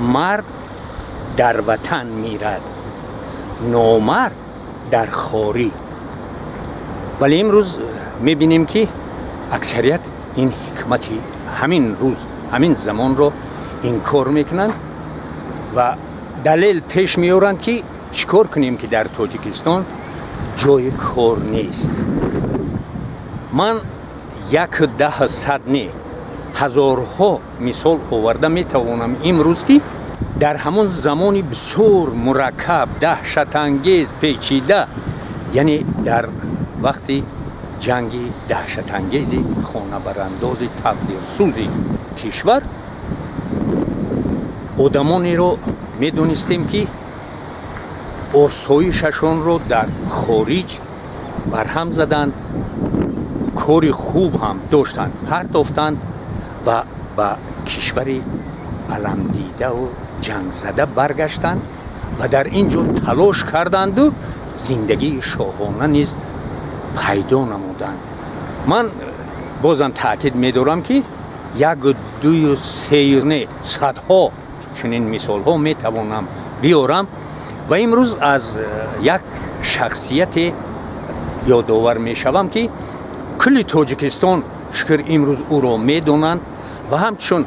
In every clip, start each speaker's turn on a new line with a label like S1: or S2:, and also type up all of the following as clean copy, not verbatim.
S1: Мард дар ватан мирад, номард дар хорӣ. Вале имрӯз мебинем, ки аксарият ин ҳикмати ҳамин рӯз, ҳамин замонро инкор мекунанд ва далел пеш меоранд, ки чӣ кор кунем, ки дар Тоҷикистон ҷои кор нест. Ман як, даҳ, сад не, ҳазорҳо мисол оварда метавонам имрӯз, ки дар ҳамон замони бисёр мураккаб, даҳшатангез, печида, яъне дар вақти ҷанги даҳшатангези хонабарандози тақдирсӯзи кишвар, одамонеро медонистем, ки осоишашонро дар хориҷ барҳам заданд, кори хуб ҳам доштанд, партофтанд ва ба кишвари аламдидаву ҷангзада баргаштанд ва дар ин ҷо талош карданду зиндагии шоҳона низ пайдо намуданд. Ман бозам таъкид медорам, ки як, дую, сею не, садҳо чунин мисолҳо метавонам биёрам. Ва имрӯз аз як шахсияте ёдовар мешавам, ки кулли Тоҷикистон, шукр, имрӯз ӯро медонанд ва ҳамчун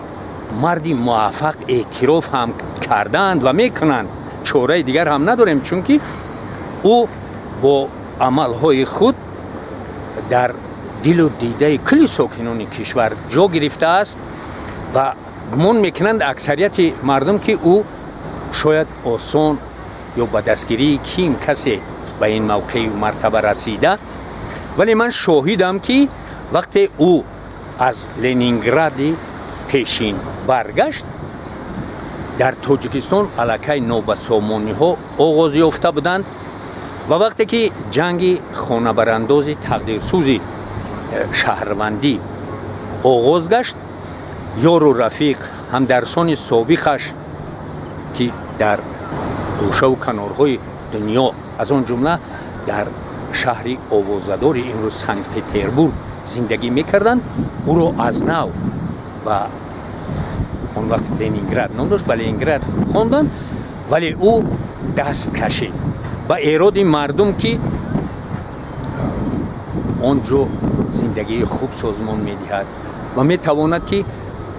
S1: марди муваффақ эътироф ҳам кардаанд ва мекунанд. Чораи дигар ҳам надорем, чунки ӯ бо амалҳои худ дар дилу дидаи кулли сокинони кишвар ҷо гирифтааст ва гумон мекунанд аксарияти мардум, ки ӯ шояд осон ё ба дастгирии ким касе ба ин мавқею мартаба расида. Вале ман шоҳидам, ки вақте ӯ аз Ленингради пешин баргашт, дар Тоҷикистон аллакай нобасомониҳо оғоз ёфта буданд. Ва вақте ки ҷанги хонабарандози тақдирсӯзи шаҳрвандӣ оғоз гашт, ёру рафиқ, ҳамдарсони собиқаш, ки дар гӯшаву канорҳои дунё, аз он ҷумла дар шаҳри овозадори имрӯз Санкт Петербург зиндагӣ мекарданд, ӯро аз нав ба он вақт Ленинград ном дошт, ба Ленинград хонданд. Вале ӯ даст кашид ба эроди мардум, ки он ҷо зиндагии хуб созмон медиҳад ва метавонад, ки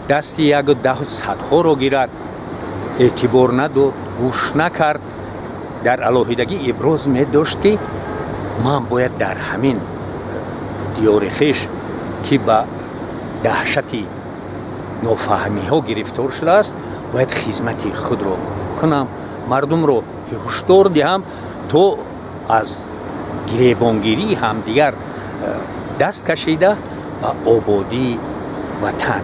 S1: дасти яку даҳу садҳоро гирад. Эътибор надод, гӯш накард. Дар алоҳидагӣ иброз медошт, ки ман бояд дар ҳамин диёри хеш, ки ба даҳшати нофаҳмиҳо гирифтор шудааст, бояд хизмати худро кунам, мардумро ҳушдор диҳам, то аз гиребонгирии ҳамдигар даст кашида, ба ободии ватан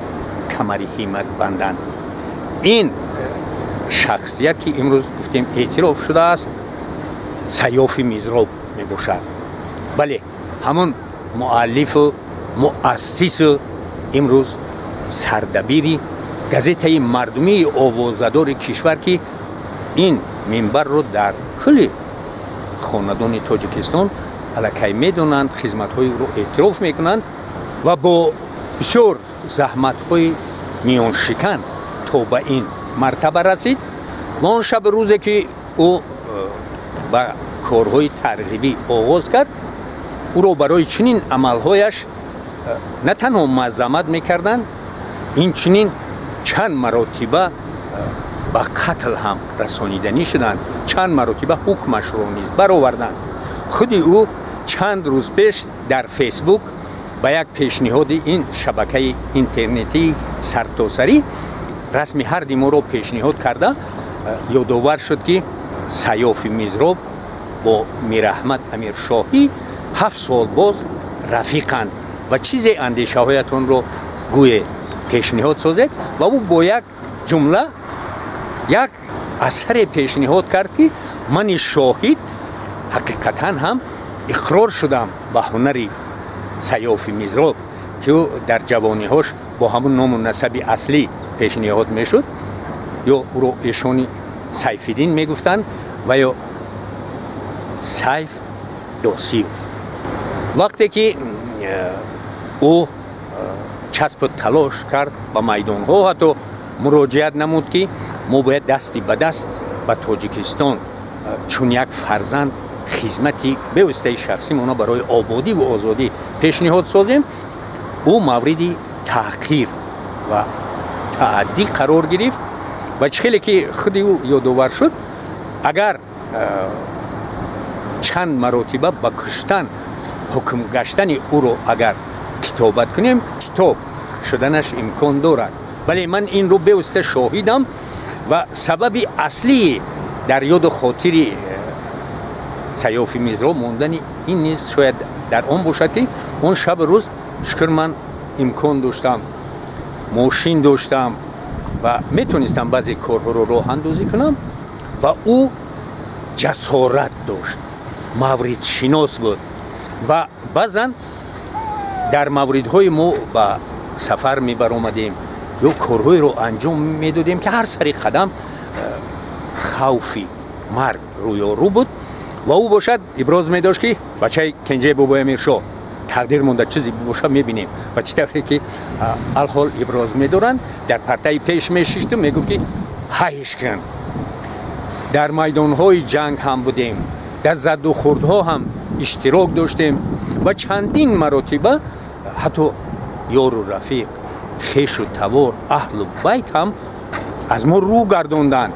S1: камари ҳиммат банданд. Ин шахсият, ки имрӯз гуфтем эътироф шудааст, Саёфи Мизроб мебошад. Бале, ҳамон муаллифу муассису имрӯз сардабири газетаи мардумии овозадори кишвар, ки ин минбарро дар кулли хонадони Тоҷикистон аллакай медонанд, хизматҳои ӯро эътироф мекунанд ва бо бисёр заҳматҳои миёншикан то ба ин мартаба расид. Ва он шаби рӯзе, ки ӯ ба корҳои тарғибӣ оғоз кард, ӯро барои чунин амалҳояш на танҳо мазаммат мекарданд, инчунин чанд маротиба ба қатл ҳам расониданӣ шуданд, чанд маротиба ҳукмашро низ бароварданд. Худи ӯ чанд рӯз пеш дар Фейсбук ба як пешниҳоди ин шабакаи интернетии сартосарӣ расми ҳарди моро пешниҳод карда, ёдовар шуд, ки Саёфи Мизроб бо Мираҳмад Амиршоҳӣ 7 сол боз рафиқанд ва чизе андешаҳоятонро гӯед, пешниҳод созед. Ва ӯ бо як ҷумла як асаре пешниҳод кард, ки мани шоҳид ҳақиқатан ҳам иқрор шудам ба ҳунари Саёфи Мизроб, ки ӯ дар ҷавониҳош бо ҳамун ному насаби аслӣ пешниҳод мешуд, ё ӯро эшони Сайфиддин мегуфтанд ва ё Сайф Досиев. Вақте ки ӯ часпу талош кард, ба майдонҳо ҳатто муроҷиат намуд, ки мо бояд дасти ба даст ба Тоҷикистон чун як фарзанд хизмати бевоситаи шахсимона барои ободӣ ва озодӣ пешниҳод созем, ӯ мавриди таҳқир ва таъаддӣ қарор гирифт. Ва чӣ хеле ки худи ӯ ёдовар шуд, агар чанд маротиба ба куштан ҳукм гаштани ӯро агар китобат кунем, китоб шуданаш имкон дорад. Вале ман инро бевосита шоҳидам ва сабаби аслии дар ёду хотири Саёфи Мизроб мондани ин низ шояд дар он бошад, ки он шабу рӯз, шукр, ман имкон доштам, мошин доштам ва метонистам баъзе корҳоро роҳандозӣ кунам, ва ӯ ҷасорат дошт, мавридшинос буд ва баъзан дар мавридҳои мо ба сафар мебаромадем ё корҳоеро анҷом медодем, ки ҳар сари қадам хавфи марг рӯёрӯ буд. Ва ӯ бошад иброз медошт, ки бачаи кенҷаи бобои Амиршоҳ, тақдир монда чизе боша мебинем. Ва чӣ тавре ки алҳол иброз медоранд, дар партаи пеш мешишту мегуфт, ки ҳайш кун. Дар майдонҳои ҷанг ҳам будем, дар задухӯрдҳо ҳам иштирок доштем ва чандин маротиба ҳатто ёру рафиқ, хешу тавор, аҳлу байт ҳам аз мо рӯ гардонданд,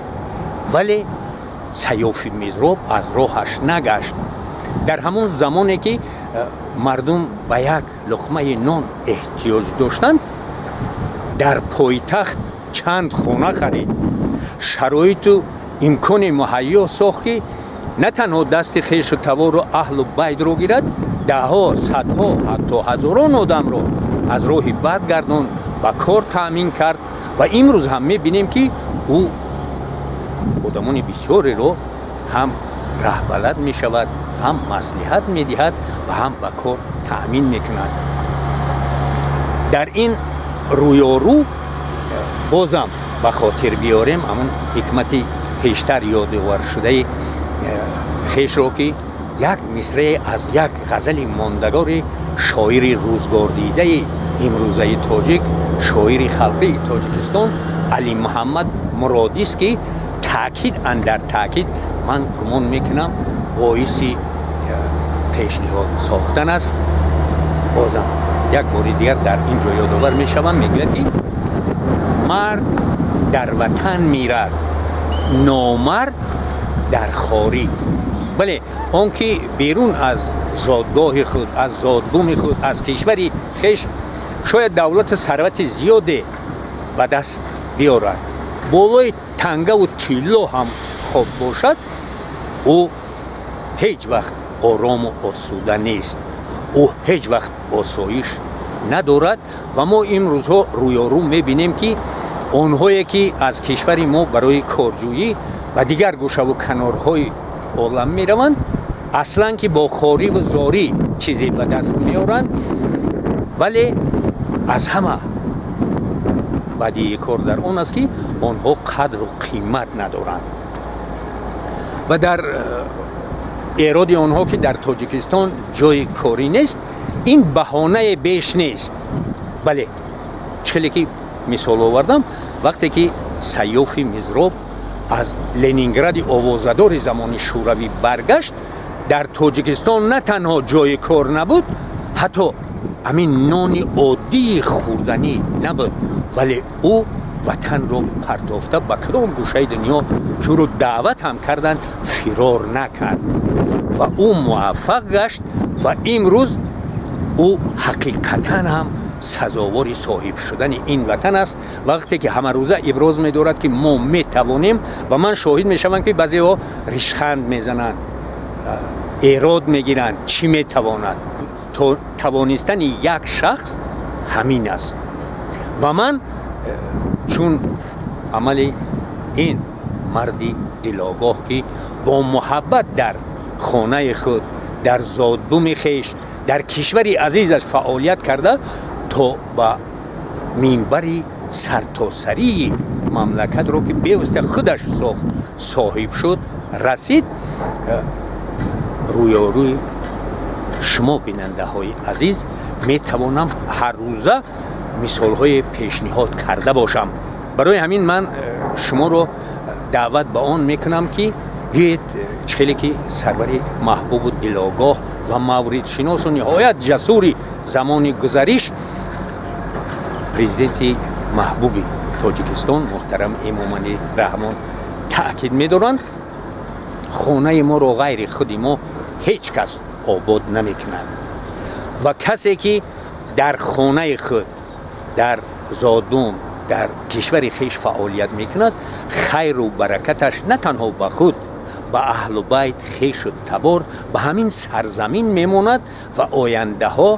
S1: вале Саёфи Мизроб аз роҳаш нагашт. Дар ҳамон замоне ки мардум ба як луқмаи нон эҳтиёҷ доштанд, дар пойтахт чанд хона харид, шароиту имкони муҳайё сохт, ки на танҳо дасти хешу тавору аҳлу байтро гирад, даҳҳо, садҳо, ҳатто ҳазорон одамро аз роҳи бад гардон, ба кор таъмин кард. Ва имрӯз ҳам мебинем, ки ӯ одамони бисёреро ҳам раҳбалад мешавад, ҳам маслиҳат медиҳад ва ҳам ба кор таъмин мекунад. Дар ин рӯёрӯ бозам ба хотир биёрем ҳамон ҳикмати пештар ёдоваршудаи хешро, ки як мисрае аз як ғазали мондагори шоири рӯзгордидаи имрӯзаи тоҷик, шоири халқии Тоҷикистон Алимуҳаммад Муродист, ки таъкид андар таъкид, ман гумон мекунам, боиси пешниҳод сохтан аст. Бозам як бори дигар дар ин ҷо ёдовар мешавам. Мегӯяд, ки мард дар ватан мирад, номард дар хорӣ. Бале, он ки берун аз зодгоҳи худ, аз зодбуми худ, аз кишвари хеш шояд давлату сарвати зиёде ба даст биёрад, болои тангаву тилло ҳам хоб бошад, ӯ ҳеҷ вақт орому осуда нест, ӯ ҳеҷ вақт осоиш надорад. Ва мо имрӯзҳо рӯёрӯ мебинем, ки онҳое ки аз кишвари мо барои корҷӯӣ ба дигар гӯшаву канорҳои олам мераванд, аслан ки бо хориву зорӣ чизе ба даст меоранд, вале аз ҳама бадии кор дар он аст, ки онҳо қадру қимат надоранд. Ва дар эроди онҳо, ки дар Тоҷикистон ҷои корӣ нест, ин баҳонае беш нест. Бале, чӣ хеле ки мисол овардам, вақте ки Саёфи Мизроб аз Ленингради овозадори замони Шӯравӣ баргашт, дар Тоҷикистон на танҳо ҷои кор набуд, ҳатто ҳамин нони оддии хӯрданӣ набуд, вале ӯ ватанро партофта, ба кадом гӯшаи дунё ки ӯро даъват ҳам карданд, фирор накард ва ӯ муваффақ гашт. Ва имрӯз ӯ ҳақиқатан ҳам сазовори соҳиб шудани ин ватан аст, вақте ки ҳамарӯза иброз медорад, ки мо метавонем. Ва ман шоҳид мешавам, ки баъзеҳо ришханд мезананд, эрод мегиранд, чӣ метавонад. То тавонистани як шахс ҳамин аст. Ва ман чун амали ин марди дилогоҳ, ки бо муҳаббат дар хонаи худ, дар зодбуми хеш, дар кишвари азизаш фаъолият карда, то ба минбари сартосарии мамлакатро, ки бевосита худаш сохт, соҳиб шуд, расид, рӯёрӯи шумо, бинандаҳои азиз, метавонам ҳаррӯза мисолҳое пешниҳод карда бошам. Барои ҳамин ман Шуморо даъват ба он мекунам, ки биёед, хеле ки сарвари маҳбубу дилогоҳ ва мавридшиносу ниҳоят ҷасури замони гузариш, президенти маҳбуби Тоҷикистон муҳтарам Эмомалӣ Раҳмон таъкид медоранд: хонаи моро ғайри худи мо ҳеҷ кас обод намекунад. Ва касе ки дар хонаи худ, дар зодбум, дар кишвари хеш фаъолият мекунад, хайру баракаташ на танҳо ба худ, ба аҳлу байт, хешу табор, ба ҳамин сарзамин мемонад ва ояндаҳо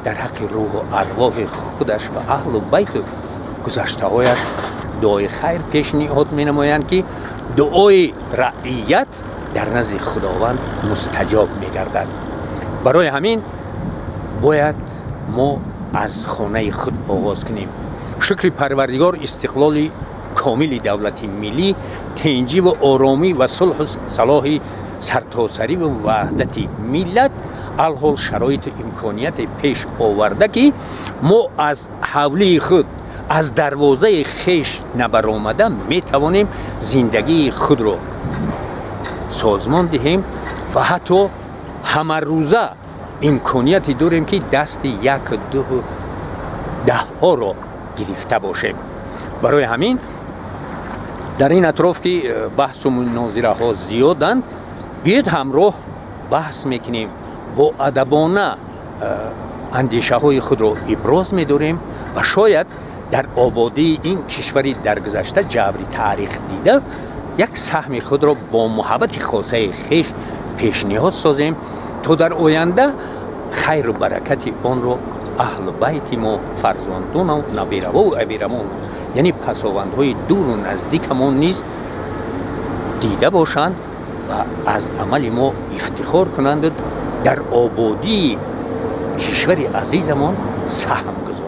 S1: дар ҳаққи рӯҳу арвоҳи худаш ва аҳлу байту гузаштаҳояш дуои хайр пешниҳод менамоянд, ки дуои раият дар назди Худованд мустаҷоб мегардад. Барои ҳамин бояд мо аз хонаи худ оғоз кунем. Шукри Парвардигор, истиқлоли комили давлати миллӣ, тинҷиву оромӣ ва сулҳу салоҳи сартосарӣ ва ваҳдати миллат алҳол шароиту имконияте пеш оварда, ки мо аз ҳавлии худ, аз дарвозаи хеш набаромада метавонем зиндагии худро созмон диҳем ва ҳатто ҳамарӯза имконияте дорем, ки дасти як, дуҳу даҳҳоро гирифта бошем. Барои ҳамин дар ин атроф, ки баҳсу мунозираҳо зиёданд, биёед, ҳамроҳ баҳс мекунем, бо адабона андешаҳои худро иброз медорем ва шояд дар ободии ин кишвари дар гузашта ҷабри таърих дида як саҳми худро бо муҳаббати хосаи хеш пешниҳод созем, то дар оянда хайру баракати онро аҳлу байти мо, фарзандону набираву абирамон, яъне пасовандҳои дуру наздикамон низ дида бошанд ва аз амали мо ифтихор кунанду дар ободии кишвари азизамон саҳм гузоранд.